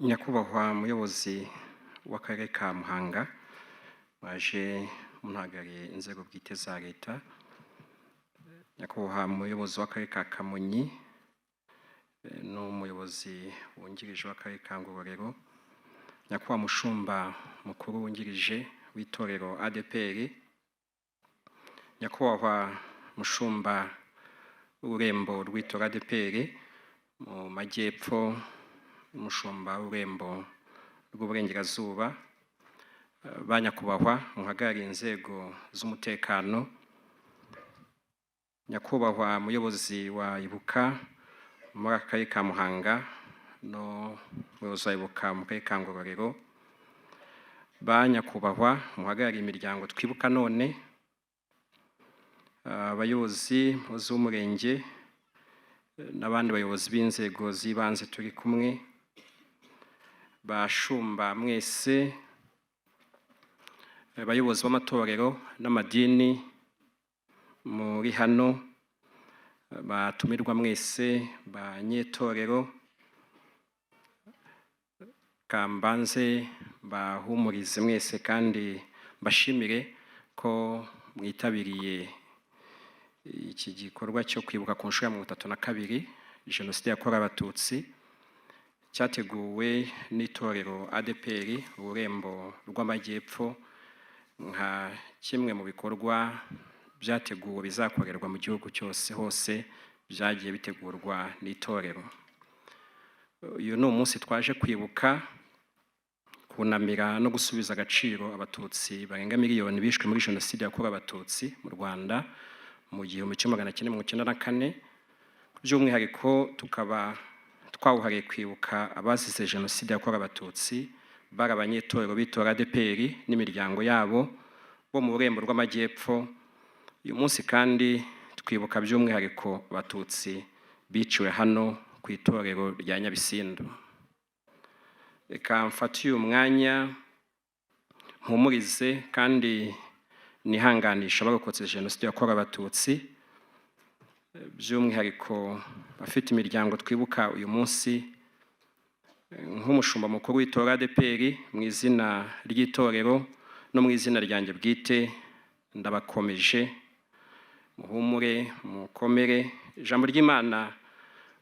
Nyakubahwa muyobozi w'Akarere ka Muhanga, waje muhagarariye inzego bwite za Leta, nyakubahwa muyobozi w'Akarere ka Kamonyi n'umuyobozi wungirije w'Akarere ka Ngororero, nyakubahwa mushumba mukuru wungirije w'itorero ADEPR, nyakubahwa mushumba w'ururembo rw'itorero ADEPR mu majyepfo, umushumba w'ururembo rw'uburengerazuba, ba nyakubahwa muhagarariye inzego z'umutekano, nyakubahwa muyobozi wa Ibuka muri aka karere ka Muhanga no muyobozi wa Ibuka mu karere ka Ngororero, ba nyakubahwa muhagarariye imiryango twibuka none, abayobozi b'umurenge n'abandi bayobozi b'inzego z'ibanze turi kumwe, bashumba mwese, abayobozi b'amatorero n'amadini muri hano, batumirwa mwese, banyetorero, kambanze bahumurize mwese kandi mbashimire ko mwitabiriye iki gikorwa cyo kwibuka ku nshuro ya 32 Jenoside yakorewe Abatutsi, cyateguwe n'itorero ADEPR Ururembo rw'Amajyepfo, nka kimwe mu bikorwa byateguwe bizakorerwa mu gihugu cyose hose byagiye bitegurwa n'itorero. Uyu ni umunsi twaje kwibuka, kunamira no gusubiza agaciro Abatutsi barenga miliyoni bishwe muri Jenoside yakorewe Abatutsi mu Rwanda mu 1994, by'umwihariko tukaba twawuhariye kwibuka abazize Jenoside yakorewe Abatutsi bari abanyetorero b'itorero ADEPR n'imiryango yabo bo mu Rurembo rw'Amajyepfo. Uyu munsi kandi twibuka by'umwihariko Abatutsi biciwe hano ku itorero rya Nyabisindu. Reka mfate uyu mwanya mpumurize kandi nihanganisha abarokotse Jenoside yakorewe Abatutsi, by'umwihariko abafite imiryango twibuka uyu munsi. Nk'umushumba mukuru w'itorero ADEPR, mu izina ry'itorero no mu izina ryanjye bwite, ndabakomeje: muhumure, mukomere. Ijambo ry'Imana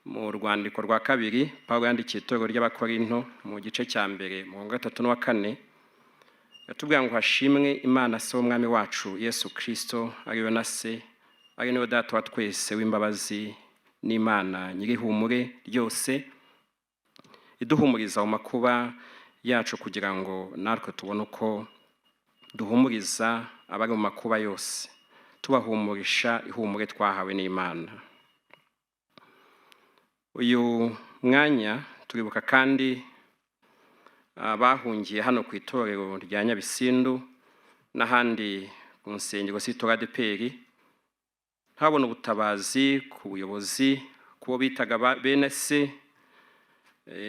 mu rwandiko rwa kabiri Pawulo yandikiye itorero ry'Abakorinto, mu gice cya mbere, mu gatatu n'uwa kane, yatubwira ngo: "Hashimwe Imana Se w'Umwami wacu Yesu Kirisito, ariwe na Se, ari niwe Data wa twese w'imbabazi, n'Imana nyir'ihumure ryose, iduhumuriza mu makuba yacu, kugira ngo natwe tubone uko duhumuriza abari mu makuba yose, tubahumurisha ihumure twahawe n'Imana." Uyu mwanya turibuka kandi abahungiye hano ku itorero rya Nyabisindu n'ahandi ku nsengero z'itorero ADEPR, habona ubutabazi ku buyobozi, ku bo bitaga bene se.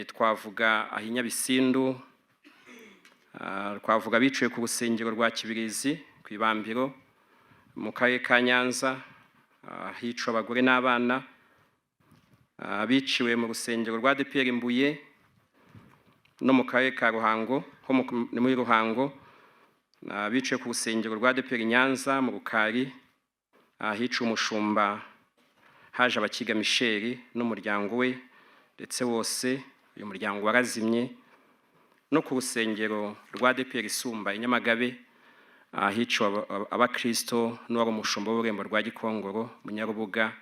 Twavuga aho i Nyabisindu, twavuga abiciwe ku rusengero rwa Kibirizi ku Ibambiro mu karere ka Nyanza, hiciwe abagore n'abana, abiciwe mu rusengero rwa ADEPR Mbuye no mu karere ka Ruhango ho muri Ruhango, abiciwe ku rusengero rwa ADEPR Nyanza mu Rukari, ahiciwe umushumba haje Abakiga Michel n'umuryango we, ndetse wose uyu muryango warazimye, no ku rusengero rwa ADEPR Isumba i Nyamagabe, ahiciwe abakristo n'uwari umushumba w'ururembo rwa Gikongoro Munyarubuga,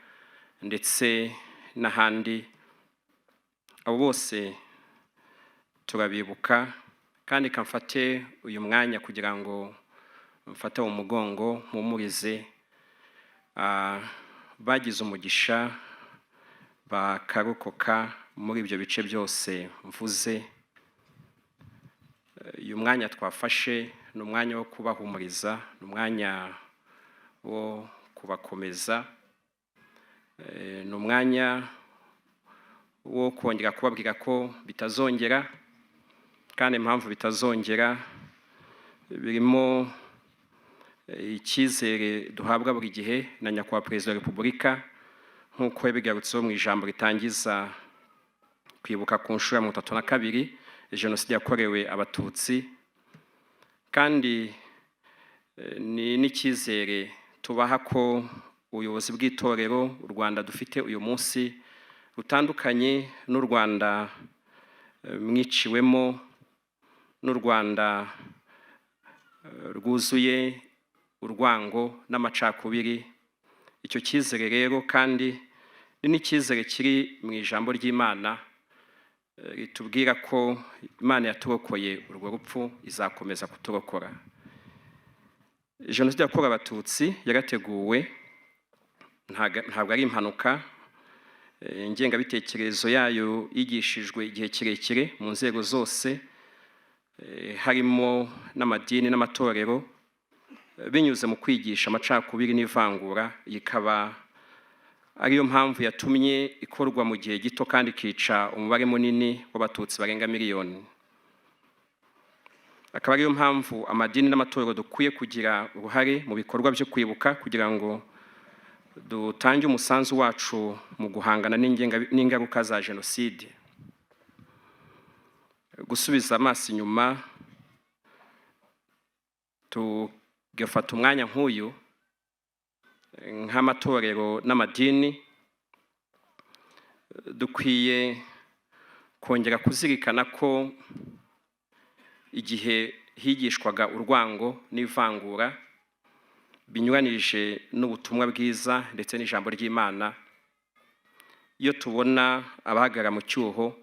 ndetse n'ahandi. Abo bose turabibuka, kandi kamfate uyu mwanya kugira ngo mfate mu mugongo mpumurize bagize umugisha bakarokoka muri ibyo bice byose mvuze. Uyu mwanya twafashe ni umwanya wo kubahumuriza, ni umwanya wo kubakomeza, ni umwanya wo kongera kubabwira ko bitazongera. Kandi impamvu bitazongera birimo icyizere duhabwa buri gihe na Nyakubahwa Perezida wa Repubulika, nk'uko yabigarutseho mu ijambo ritangiza kwibuka ku nshuro ya 32. Jenoside yakorewe Abatutsi. Kandi ni n'icyizere tubaha ko ubuyobozi bw'itorero, u Rwanda dufite uyu munsi rutandukanye n'u Rwanda mwiciwemo, n'u Rwanda rwuzuye urwango n'amacakubiri. Icyo cyizere rero kandi ni n'icyizere kiri mu ijambo ry'Imana ritubwira ko Imana yaturokoye urwo rupfu, izakomeza kuturokora. Jenoside yakorewe Abatutsi yarateguwe, ntabwo ari impanuka. Ingengabitekerezo yayo yigishijwe igihe kirekire mu nzego zose, harimo n'amadini n'amatorero, binyuze mu kwigisha amacakubiri n'ivangura. Ikaba ariyo mpamvu yatumye ikorwa mu gihe gito kandi ikica umubare munini w'Abatutsi barenga miliyoni. Akaba ariyo mpamvu amadini n'amatorero dukwiye kugira uruhare mu bikorwa byo kwibuka, kugira ngo dutange umusanzu wacu mu guhangana n'ingaruka za jenoside. Gusubiza amaso inyuma, tugafata umwanya nk'uyu nk'amatorero n'amadini, dukwiye kongera kuzirikana ko igihe higishwaga urwango n'ivangura binyuranije n'ubutumwa bwiza ndetse n'ijambo ry'Imana, iyo tubona abahagarara mu cyuho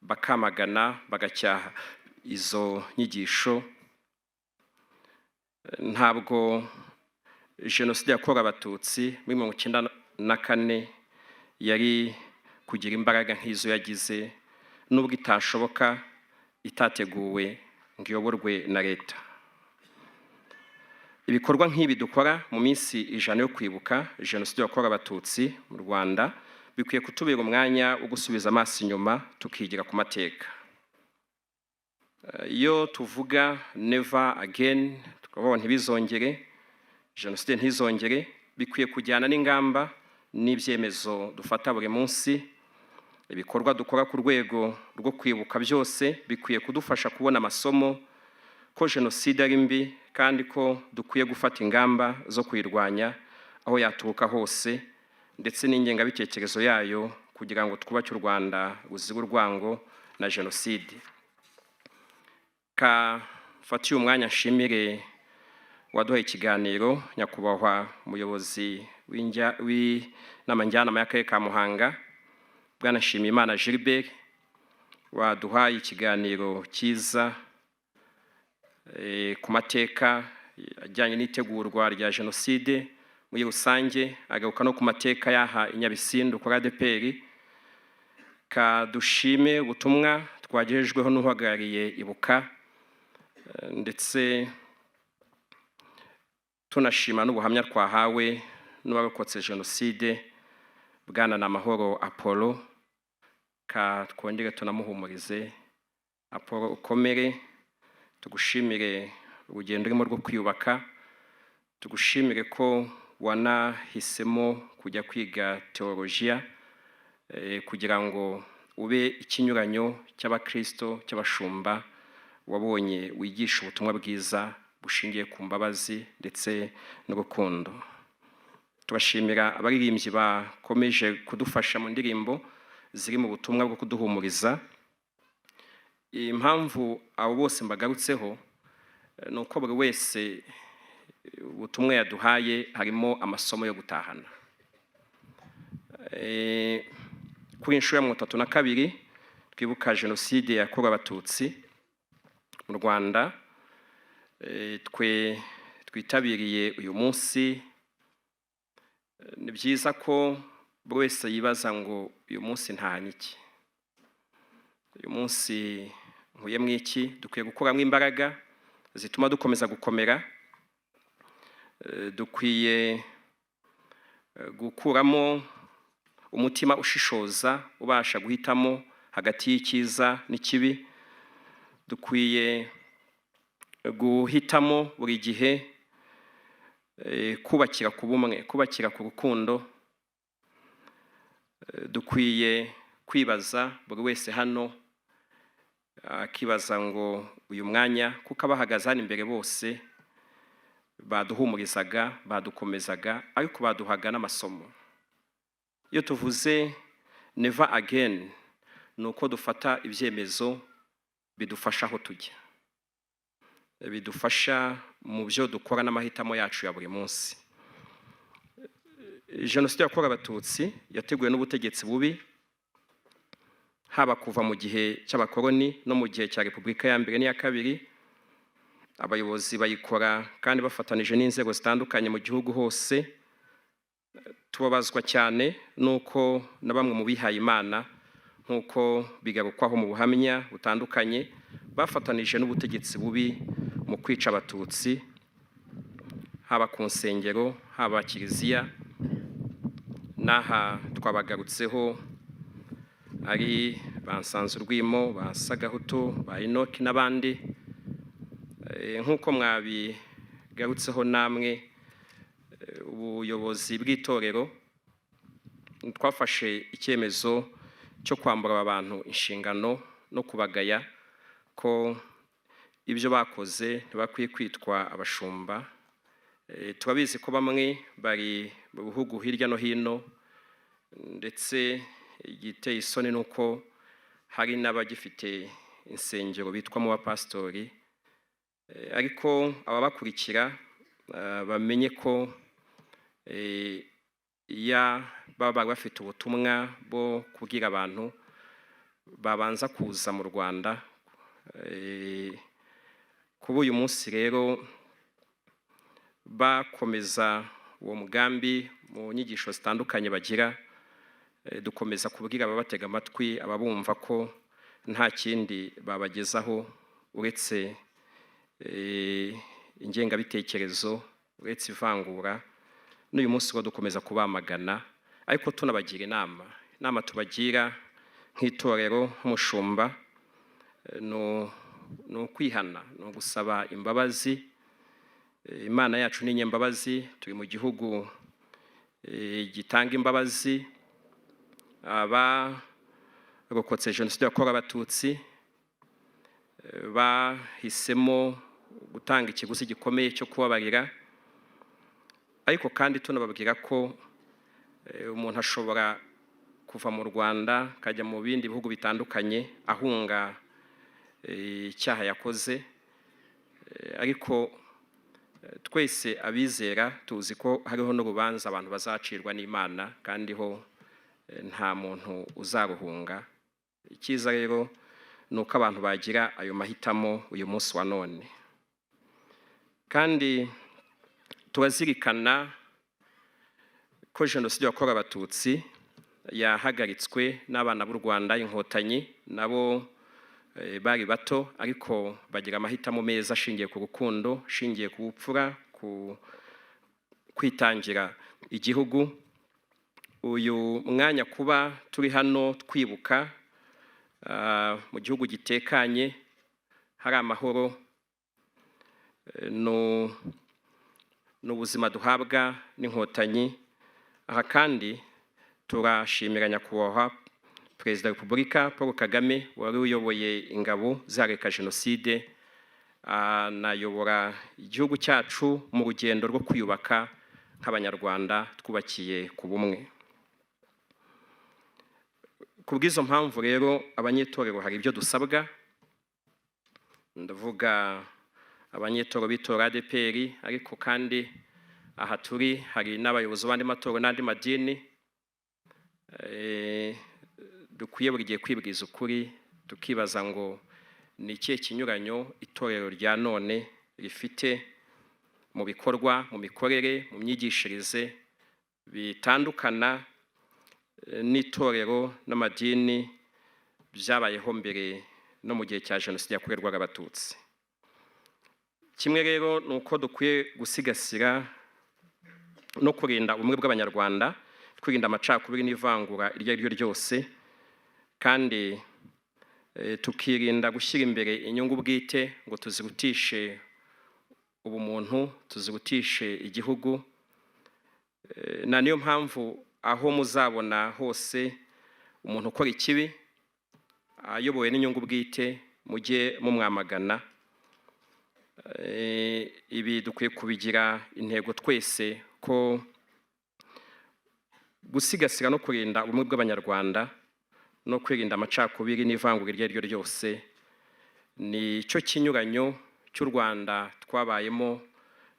bakamagana, bagacyaha izo nyigisho, ntabwo Jenoside yakorewe Abatutsi muri 94 yari kugira imbaraga nk'izo yagize, nubwo itashoboka itateguwe ngo iyoborwe na leta. Ibikorwa nk'ibi dukora mu minsi 100 yo kwibuka Jenoside yakorewe Abatutsi mu Rwanda bikwiye kutubera umwanya wo gusubiza amaso inyuma, tukigira ku mateka. Iyo tuvuga "never again", tukavuga ntibizongere, jenoside ntizongere, bikwiye kujyana n'ingamba n'ibyemezo dufata buri munsi. Ibikorwa dukora ku rwego rwo kwibuka byose bikwiye kudufasha kubona amasomo ko jenoside ari mbi, kandi ko dukwiye gufata ingamba zo kuyirwanya aho yaturuka hose, ndetse n'ingengabitekerezo yayo, kugira ngo twubake u Rwanda ruzira urwango na jenoside. Ka mfate uyu mwanya nshimire waduhaye ikiganiro, nyakubahwa umuyobozi w'inama njyanama y'akarere ka Muhanga, bwana Nshimiyimana Gilbert, waduhaye ikiganiro cyiza ku mateka ajyanye n'itegurwa rya jenoside muri rusange, agaruka no ku mateka y'aha i Nyabisindu kuri ADEPR. Kadushime ubutumwa twagejejweho n'uhagarariye Ibuka, ndetse tunashima n'ubuhamya twahawe n'uwarokotse jenoside, bwana Namahoro Apollo. Ka twongere tunamuhumurize: Apollo, ukomere, tugushimire urugendo urimo rwo kwiyubaka, tugushimire ko wanahisemo kujya kwiga teolojiya kugira ngo ube ikinyuranyo cy'abakristo, cy'abashumba wabonye, wigisha ubutumwa bwiza bushingiye ku mbabazi ndetse n'urukundo. Tubashimira abaririmbyi bakomeje kudufasha mu ndirimbo ziri mu butumwa bwo kuduhumuriza. Impamvu abo bose mbagarutseho ni uko buri wese ubutumwa yaduhaye harimo amasomo yo gutahana. Kuri inshuro ya 32 twibuka Jenoside yakorewe Abatutsi mu Rwanda, twe twitabiriye uyu munsi, ni byiza ko buri wese yibaza ngo: "Uyu munsi ntahanye iki? Uyu munsi nkuyemo iki?" Dukwiye gukuramo imbaraga zituma dukomeza gukomera. Dukwiye gukuramo umutima ushishoza, ubasha guhitamo hagati y'icyiza n'ikibi. Dukwiye guhitamo buri gihe kubakira ku bumwe, kubakira ku rukundo. Dukwiye kwibaza buri wese hano Akibaza ngo uyu mwanya, kuko abahagaze hano imbere bose baduhumurizaga, badukomezaga, ariko baduhaga n'amasomo. Iyo tuvuze "never again", ni uko dufata ibyemezo bidufasha aho tujya, bidufasha mu byo dukora n'amahitamo yacu ya buri munsi. Jenoside yakorewe Abatutsi yateguwe n'ubutegetsi bubi, haba kuva mu gihe cy'abakoloni no mu gihe cya Repubulika ya mbere n'iya kabiri. Abayobozi bayikora kandi bafatanije n'inzego zitandukanye mu gihugu hose. Tubabazwa cyane n'uko na bamwe mu bihaye Imana, nk'uko bigarukwaho mu buhamya butandukanye, bafatanije n'ubutegetsi bubi mu kwica Abatutsi, haba ku nsengero, haba kiliziya. N'aha twabagarutseho, ari ba Nsanzurwimo, ba Sagahutu, ba Inoki n'abandi. Nk'uko mwabigarutseho namwe, ubuyobozi bw'itorero twafashe icyemezo cyo kwambura aba bantu inshingano no kubagaya ko ibyo bakoze ntibakwiye kwitwa abashumba. Turabizi ko bamwe bari mu bihugu hirya no hino, ndetse igiteye isoni ni uko hari n'abagifite insengero bitwa mu bapasitori. Ariko ababakurikira bamenye ko iya baba bafite ubutumwa bwo kubwira abantu, babanza kuza mu Rwanda. Kuba uyu munsi rero bakomeza uwo mugambi mu nyigisho zitandukanye bagira, dukomeza kubwira ababatega amatwi, ababumva, ko nta kindi babagezaho uretse ingengabitekerezo, uretse ivangura. N'uyu munsi wo dukomeza kubamagana, ariko tunabagira inama. Inama tubagira nk'itorero, nk'umushumba, ni ukwihana, ni ugusaba imbabazi. Imana yacu ni inyembabazi. Turi mu gihugu gitanga imbabazi. Abarokotse Jenoside yakorewe Abatutsi bahisemo gutanga ikiguzi gikomeye cyo kubabarira, ariko kandi tunababwira ko umuntu ashobora kuva mu Rwanda akajya mu bindi bihugu bitandukanye ahunga icyaha yakoze, ariko twese abizera tuzi ko hariho n'urubanza abantu bazacirwa n'Imana, kandi ho nta muntu uzaruhunga. Icyiza rero ni uko abantu bagira ayo mahitamo uyu munsi wa none. Kandi turazirikana ko Jenoside yakorewe Abatutsi yahagaritswe n'abana b'u Rwanda, Inkotanyi. Nabo bari bato, ariko bagira amahitamo meza ashingiye ku rukundo, ashingiye ku bupfura, ku kwitangira igihugu. Uyu mwanya kuba turi hano twibuka mu gihugu gitekanye, hari amahoro, ni ubuzima duhabwa n'Inkotanyi. Aha kandi turashimira Nyakubahwa Perezida wa Repubulika Paul Kagame, wari uyoboye ingabo zihagarika Jenoside, anayobora igihugu cyacu mu rugendo rwo kwiyubaka nk'Abanyarwanda twubakiye ku bumwe. Ku bw'izo mpamvu rero, abanyetorero hari ibyo dusabwa. Ndavuga abanyetorero b'itorero ADEPR, ariko kandi aha turi hari n'abayobozi b'andi matorero n'andi madini. Dukwiye buri gihe kwibwiza ukuri, tukibaza ngo ni ikihe kinyuranyo itorero rya none rifite mu bikorwa, mu mikorere, mu myigishirize bitandukana n'itorero n'amadini byabayeho mbere no mu gihe cya Jenoside yakorerwaga Abatutsi. Kimwe rero ni uko dukwiye gusigasira no kurinda ubumwe bw'Abanyarwanda, twirinda amacakubiri n'ivangura iryo ari ryo ryose, kandi tukirinda gushyira imbere inyungu bwite ngo tuzirutishe ubumuntu, tuzirutishe igihugu. Na niyo mpamvu aho muzabona hose umuntu ukora ikibi ayobowe n'inyungu bwite mujye mumwamagana. Ibi dukwiye kubigira intego twese ko gusigasira no kurinda ubumwe bw'Abanyarwanda no kwirinda amacakubiri n'ivangura iryo ari ryo ryose ni cyo kinyuranyo cy'u Rwanda twabayemo,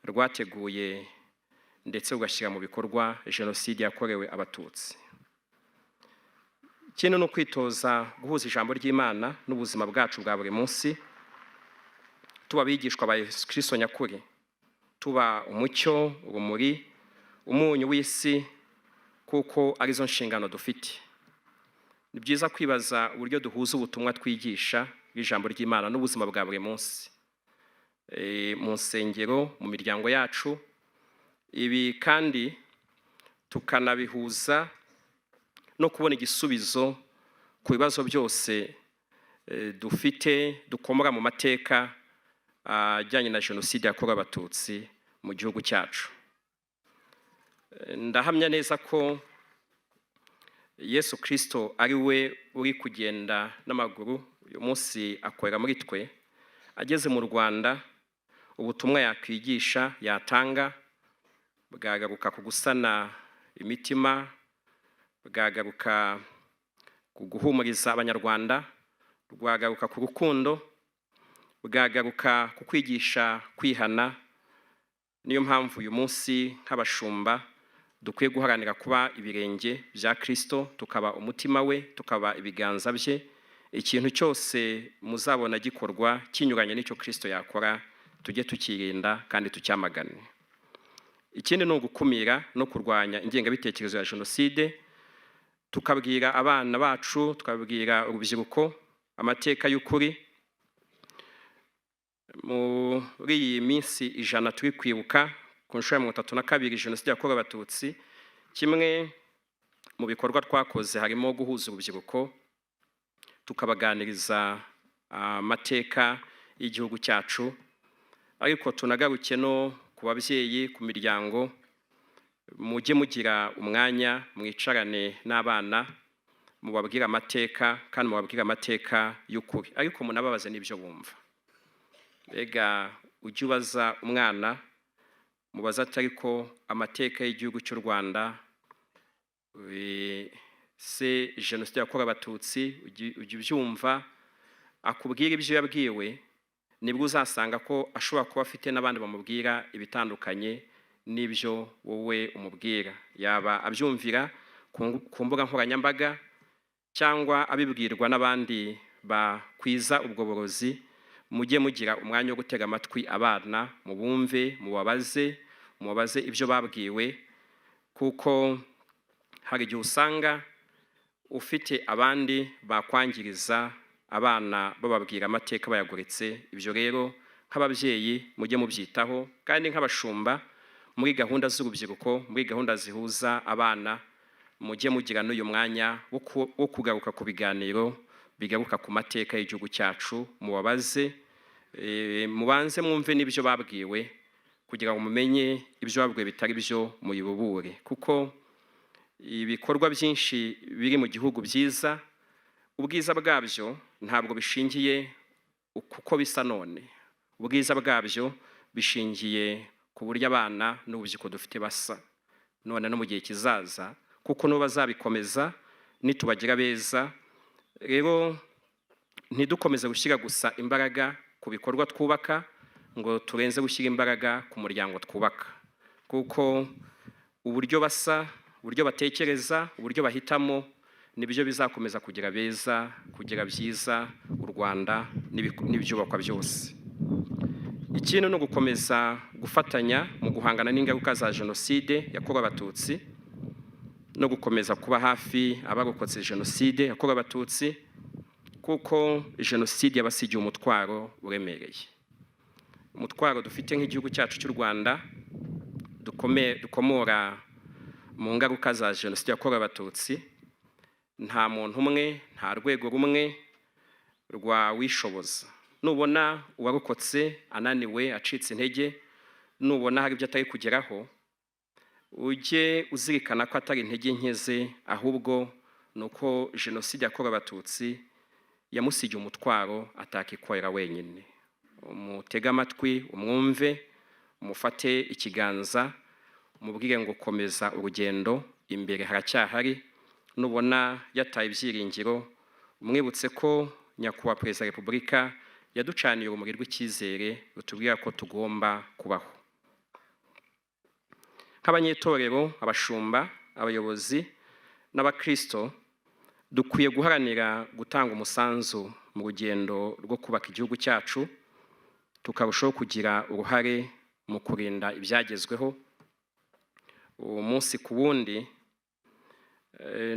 rwateguye ndetse rugashyira mu bikorwa Jenoside yakorewe Abatutsi. Ikindi ni ukwitoza guhuza ijambo ry'Imana n'ubuzima bwacu bwa buri munsi, tuba abigishwa ba Yesu Kristo nyakuri, tuba umucyo, urumuri, umunyu w'isi, kuko arizo nshingano dufite. Ni byiza kwibaza uburyo duhuza ubutumwa twigisha bw'ijambo ry'Imana n'ubuzima bwa buri munsi mu nsengero, mu miryango yacu. Ibi kandi tukanabihuza no kubona igisubizo ku bibazo byose dufite dukomora mu mateka ajyanye na Jenoside yakorewe Abatutsi mu gihugu cyacu. Ndahamya neza ko Yesu Kirisito ari we uri kugenda n'amaguru uyu munsi akorera muri twe. Ageze mu Rwanda, ubutumwa yakwigisha, yatanga, bwagaruka ku gusana imitima, bwagaruka ku guhumuriza Abanyarwanda, bwagaruka ku rukundo, bwagaruka ku kwigisha kwihana. Niyo mpamvu uyu munsi nk'abashumba dukwiye guharanira kuba ibirenge bya Kirisito, tukaba umutima we, tukaba ibiganza bye. Ikintu cyose muzabona gikorwa kinyuranye n'icyo Kirisito yakora, tujye tukirinda kandi tucyamagane. Ikindi ni ugukumira no kurwanya ingengabitekerezo ya Jenoside, tukabwira abana bacu, tukabwira urubyiruko amateka y'ukuri. Muri iyi minsi 100 turi kwibuka ku nshuro ya 32 Jenoside yakorewe Abatutsi, kimwe mu bikorwa twakoze harimo guhuza urubyiruko, tukabaganiriza amateka y'igihugu cyacu. Ariko tunagaruke no ku babyeyi, ku miryango: mujye mugira umwanya mwicarane n'abana, mubabwire amateka kandi mubabwire amateka y'ukuri, ariko munababaze n'ibyo bumva. Mbega ujye ubaza umwana, mubaze atari ko amateka y'igihugu cy'u Rwanda se, Jenoside yakorewe Abatutsi, ujya ubyumva? Akubwira ibyo yabwiwe. Nibwo uzasanga ko ashobora kuba afite n'abandi bamubwira ibitandukanye n'ibyo wowe umubwira, yaba abyumvira ku mbuga nkoranyambaga cyangwa abibwirwa n'abandi bakwiza ubwo burozi. Mujye mugira umwanya wo gutega amatwi abana, mubumve, mubabaze, mubabaze ibyo babwiwe, kuko hari igihe usanga ufite abandi bakwangiriza abana bababwira amateka bayagoretse. Ibyo rero nk'ababyeyi mujye mubyitaho, kandi nk'abashumba, muri gahunda z'urubyiruko, muri gahunda zihuza abana, mujye mugira n'uyu mwanya wo kugaruka ku biganiro bigaruka ku mateka y'igihugu cyacu. Mubabaze, mubanze mwumve n'ibyo babwiwe, kugira ngo mumenye ibyo babwiwe bitari byo, muyibubure. Kuko ibikorwa byinshi biri mu gihugu byiza, ubwiza bwabyo ntabwo bishingiye kuko bisa none, ubwiza bwabyo bishingiye ku buryo abana n'urubyiruko dufite basa none no mu gihe kizaza, kuko n'ubu bazabikomeza nitubagira beza. Rero ntidukomeze gushyira gusa imbaraga ku bikorwa twubaka ngo turenze gushyira imbaraga ku muryango twubaka, kuko uburyo basa, uburyo batekereza, uburyo bahitamo, nibyo bizakomeza kugira beza, kugira byiza u Rwanda n'ibyubakwa byose. Ikindi ni ugukomeza gufatanya mu guhangana n'ingaruka za Jenoside yakorewe Abatutsi no gukomeza kuba hafi abarokotse Jenoside yakorewe Abatutsi, kuko Jenoside yabasigiye umutwaro uremereye. Umutwaro dufite nk'igihugu cyacu cy'u Rwanda dukomora mu ngaruka za Jenoside yakorewe Abatutsi, nta muntu umwe, nta rwego rumwe rwawishoboza. Nubona uwarokotse ananiwe, acitse intege, nubona hari ibyo atari kugeraho, ujye uzirikana ko atari intege nke ze, ahubwo ni uko Jenoside yakorewe Abatutsi Yamusigiye umutwaro atakikorera wenyine. Umutege amatwi, umwumve, umufate ikiganza, umubwire ngo komeza urugendo, imbere haracyahari. Nubona yataye ibyiringiro, umwibutse ko Nyakubahwa Perezida wa Repubulika yaducaniye urumuri rw'icyizere rutubwira ko tugomba kubaho. Nk'abanyetorero, abashumba, abayobozi n'abakristo, dukwiye guharanira gutanga umusanzu mu rugendo rwo kubaka igihugu cyacu, tukarushaho kugira uruhare mu kurinda ibyagezweho umunsi ku wundi.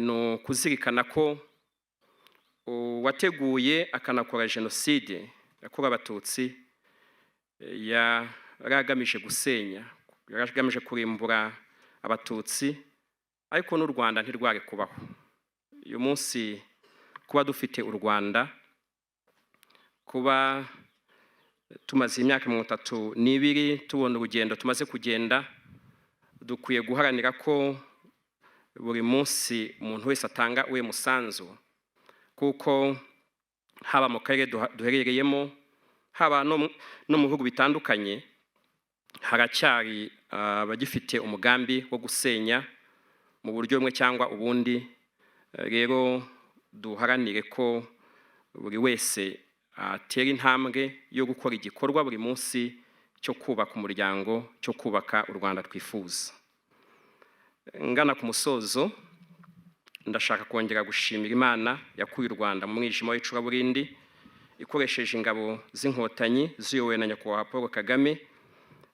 Ni ukuzirikana ko uwateguye akanakora Jenoside yakorewe Abatutsi yari agamije gusenya, yari agamije kurimbura Abatutsi, ariko n'u Rwanda ntirwari kubaho. Uyu munsi kuba dufite u Rwanda, kuba tumaze imyaka 32 tubona urugendo tumaze kugenda, dukwiye guharanira ko buri munsi umuntu wese atanga uwe musanzu, kuko haba mu karere duherereyemo, haba no mu bihugu bitandukanye, haracyari abagifite umugambi wo gusenya mu buryo bumwe cyangwa ubundi. Rero duharanire ko buri wese atera intambwe yo gukora igikorwa buri munsi cyo kubaka umuryango, cyo kubaka u Rwanda twifuza. Ngana ku musozo, ndashaka kongera gushimira Imana yakuye u Rwanda mu mwijima w'icuraburindi ikoresheje ingabo z'Inkotanyi ziyobowe na Nyakubahwa Paul Kagame,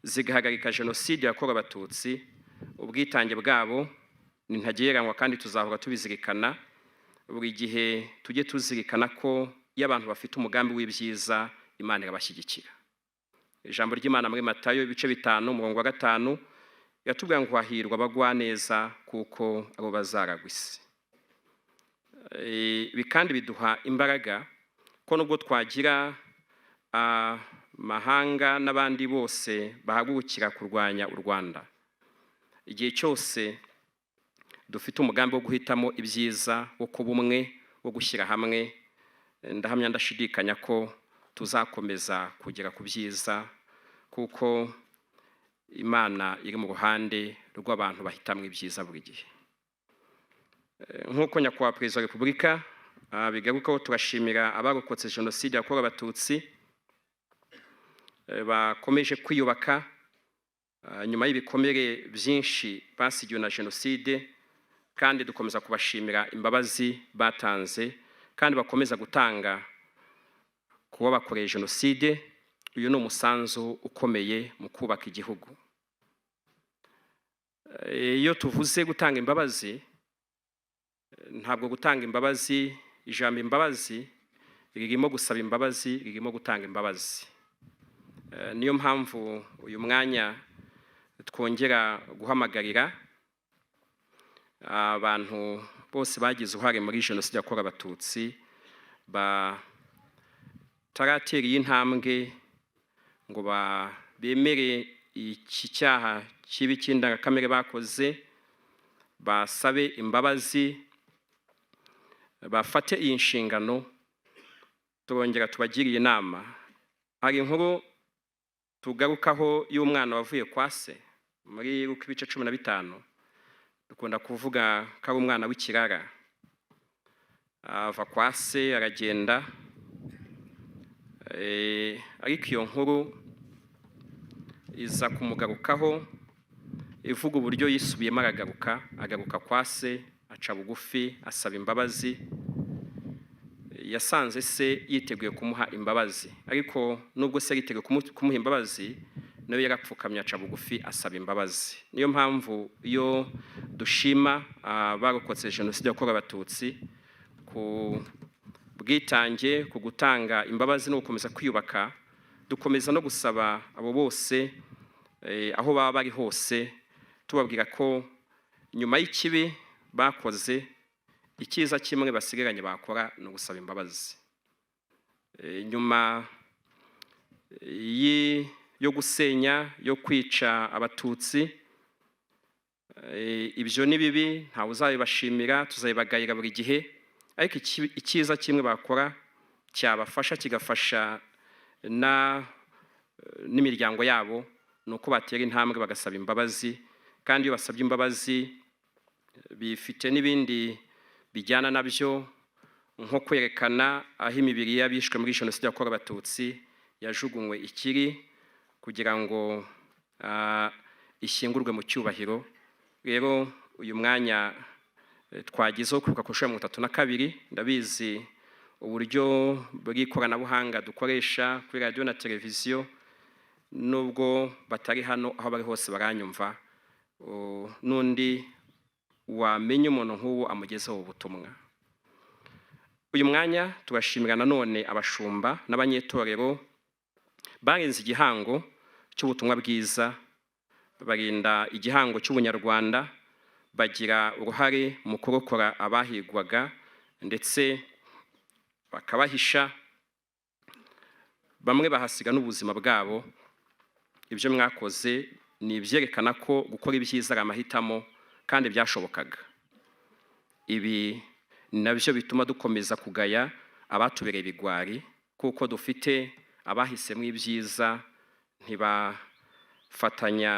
zigahagarika Jenoside yakorewe Abatutsi. Ubwitange bwabo ni ntagereranywa kandi tuzahora tubizirikana buri gihe. Tujye tuzirikana ko iyo abantu bafite umugambi w'ibyiza, Imana irabashyigikira. Ijambo ry'Imana muri Matayo ibice 5 umurongo wa 5 yatubwira ngo hahirwa abagwaneza, kuko abo bazaragwa isi. Ibi kandi biduha imbaraga ko nubwo twagira amahanga n'abandi bose bahagurukira kurwanya u Rwanda, igihe cyose dufite umugambi wo guhitamo ibyiza, wo kuba umwe, wo gushyira hamwe, ndahamya ndashidikanya ko tuzakomeza kugera ku byiza, kuko Imana iri mu ruhande rw'abantu bahitamo ibyiza buri gihe. Nk'uko Nyakubahwa Perezida wa Repubulika bigarukaho, turashimira abarokotse Jenoside yakorewe Abatutsi bakomeje kwiyubaka nyuma y'ibikomere byinshi basigiwe na Jenoside, kandi dukomeza kubashimira imbabazi batanze kandi bakomeza gutanga kuba bakoreye Jenoside. Uyu ni umusanzu ukomeye mu kubaka igihugu. Iyo tuvuze gutanga imbabazi, ntabwo gutanga imbabazi, ijambo imbabazi ririmo gusaba imbabazi, ririmo gutanga imbabazi. Niyo mpamvu uyu mwanya twongera guhamagarira abantu bose bagize uruhare muri Jenoside yakorewe Abatutsi bataratera iyi ntambwe ngo bemere iki cyaha kibi cy'indangakamere bakoze, basabe imbabazi, bafate iyi nshingano. Turongera tubagiriye inama. Hari inkuru tugarukaho y'umwana wavuye kwa se muri Luka ibice 15. Dukunda kuvuga ko ari umwana w'ikirara, ava kwa se aragenda. Ariko iyo nkuru iza kumugarukaho, ivuga uburyo yisubiyemo aragaruka, agaruka kwa se, aca bugufi, asaba imbabazi. Yasanze se yiteguye kumuha imbabazi, ariko nubwo se yiteguye kumuha imbabazi, nawe yarapfukamye, aca bugufi, asaba imbabazi. Niyo mpamvu iyo dushima abarokotse Jenoside yakorewe Abatutsi ku bwitange, ku gutanga imbabazi no gukomeza kwiyubaka, dukomeza no gusaba abo bose, aho baba bari hose, tubabwira ko nyuma y'ikibi bakoze, icyiza kimwe basigaranye bakora ni ugusaba imbabazi. Nyuma yo gusenya, yo kwica Abatutsi, ibyo ni bibi, ntawe uzabibashimira, tuzabibagayira buri gihe, ariko icyiza kimwe bakora Cyabafasha kigafasha na n'imiryango yabo ni uko batera intambwe bagasaba imbabazi. Kandi iyo basabye imbabazi bifite n'ibindi bijyana nabyo, nko kwerekana aho imibiri y'abishwe muri Jenoside yakorewe Abatutsi yajugunywe ikiri, kugira ngo ishyingurwe mu cyubahiro. Rero uyu mwanya twagizeho kwibuka ku nshuro ya 32, ndabizi uburyo bw'ikoranabuhanga dukoresha kuri radiyo na televiziyo, nubwo batari hano, aho bari hose baranyumva. N'undi wamenya umuntu nk'uwo amugezeho ubutumwa. Uyu mwanya tubashimira nanone abashumba n'abanyetorero barinze igihango cy'ubutumwa bwiza, barinda igihango cy'ubunyarwanda, bagira uruhare mu kurokora abahigwaga ndetse bakabahisha, bamwe bahasiga n'ubuzima bwabo. Ibyo mwakoze ni ibyerekana ko gukora ibyiza ari amahitamo kandi byashobokaga. Ibi ni nabyo bituma dukomeza kugaya abatubereye ibigwari, kuko dufite abahisemo ibyiza, ntibafatanya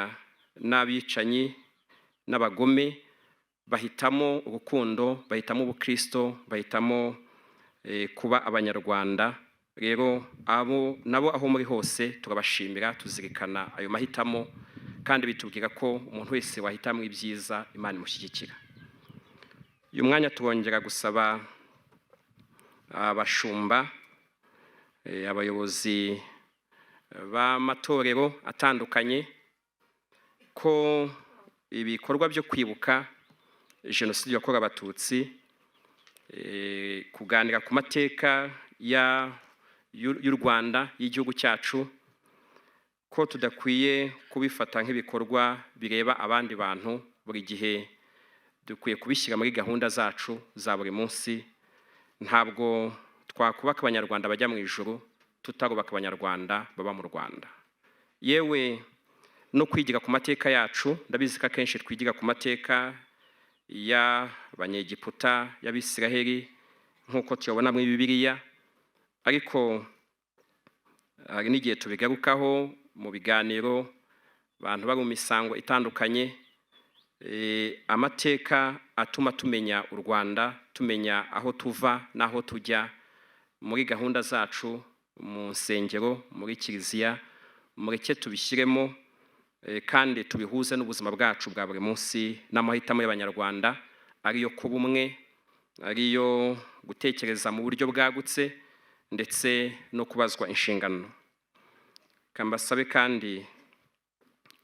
n'abicanyi n'abagome, bahitamo urukundo, bahitamo ubukristo, bahitamo kuba Abanyarwanda. Rero abo nabo aho muri hose turabashimira, tuzirikana ayo mahitamo, kandi bitubwira ko umuntu wese wahitamo ibyiza Imana imushyigikira. Uyu mwanya turongera gusaba abashumba, abayobozi b'amatorero atandukanye ko ibikorwa byo kwibuka Jenoside yakorewe Abatutsi, kuganira ku mateka y'u Rwanda, y'igihugu cyacu, ko tudakwiye kubifata nk'ibikorwa bireba abandi bantu. Buri gihe dukwiye kubishyira muri gahunda zacu za buri munsi. Ntabwo twakubaka Abanyarwanda bajya mu ijuru tutarubaka Abanyarwanda baba mu Rwanda. Yewe no kwigira ku mateka yacu, ndabizi ko akenshi twigira ku mateka y'Abanyegiputa, y'Abisiraheli, nk'uko tuyabona muri Bibiliya, ariko hari n'igihe tubigarukaho mu biganiro, abantu bari mu misango itandukanye. Amateka atuma tumenya u Rwanda, tumenya aho tuva n'aho tujya. Muri gahunda zacu mu nsengero, muri kiliziya, mureke tubishyiremo, kandi tubihuze n'ubuzima bwacu bwa buri munsi n'amahitamo y'Abanyarwanda, ariyo kuba umwe, ariyo gutekereza mu buryo bwagutse, ndetse no kubazwa inshingano. Kambasabe kandi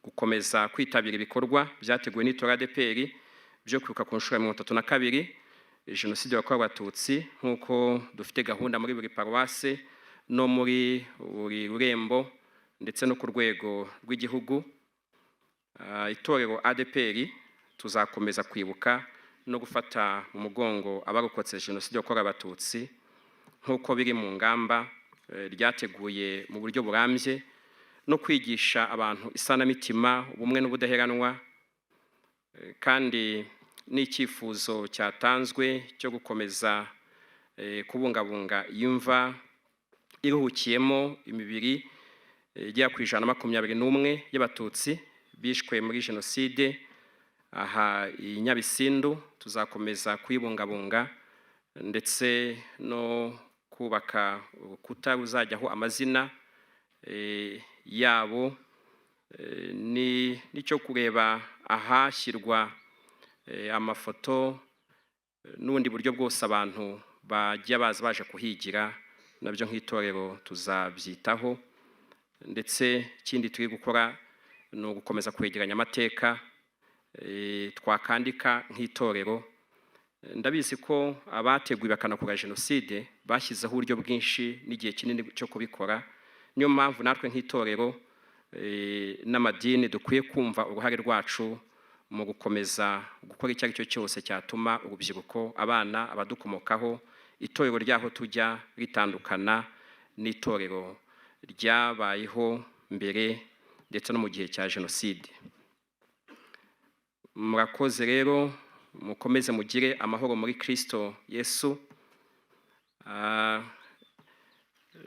gukomeza kwitabira ibikorwa byateguwe n'itora ADEPR byo kwibuka ku nshuro ya 32 Jenoside yakorewe Abatutsi, nk'uko dufite gahunda muri buri paruwase no muri buri rurembo, ndetse no ku rwego rw'igihugu. Itorero ADEPR tuzakomeza kwibuka no gufata mu mugongo abarokotse Jenoside yakorewe Abatutsi, nk'uko biri mu ngamba ryateguye mu buryo burambye, no kwigisha abantu isanamitima, ubumwe n'ubudaheranwa. Kandi n'icyifuzo cyatanzwe cyo gukomeza kubungabunga imva iruhukiyemo imibiri igera ku 121 y'Abatutsi bishwe muri Jenoside aha i Nyabisindu, tuzakomeza kuyibungabunga, ndetse no kubaka urukuta ruzajyaho amazina yabo, ni n'icyo kureba ahashyirwa amafoto n'ubundi buryo bwose abantu bajya baza baje kuhigira, nabyo nk'itorero tuzabyitaho. Ndetse ikindi turi gukora ni ugukomeza kwegeranya amateka twakandika nk'itorero. Ndabizi ko abateguye bakanakora Jenoside bashyizeho uburyo bwinshi n'igihe kinini cyo kubikora. Niyo mpamvu natwe nk'itorero n'amadini dukwiye kumva uruhare rwacu mu gukomeza gukora icyo ari cyo cyose cyatuma urubyiruko, abana, abadukomokaho, itorero ryaho tujya ritandukana n'itorero ryabayeho mbere ndetse no mu gihe cya Jenoside. Murakoze rero, mukomeze mugire amahoro muri Kristo Yesu.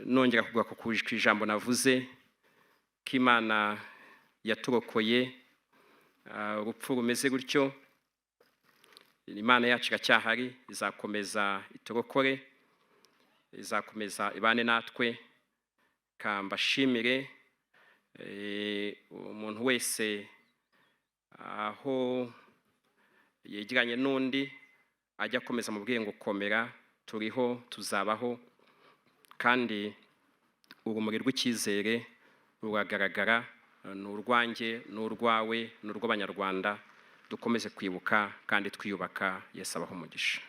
Nongera kugaruka ku ijambo navuze ko Imana yaturokoye urupfu rumeze gutyo. Imana yacu iracyahari, izakomeza iturokore, izakomeza ibane natwe. Kambashimire umuntu wese aho yegeranye n'undi ajya akomeza mubwiye ngo komera, turiho, tuzabaho, kandi urumuri rw'icyizere ruragaragara. Ni urwanjye, ni urwawe, ni urw'Abanyarwanda. Dukomeze kwibuka kandi twiyubaka. Yesu abahe umugisha.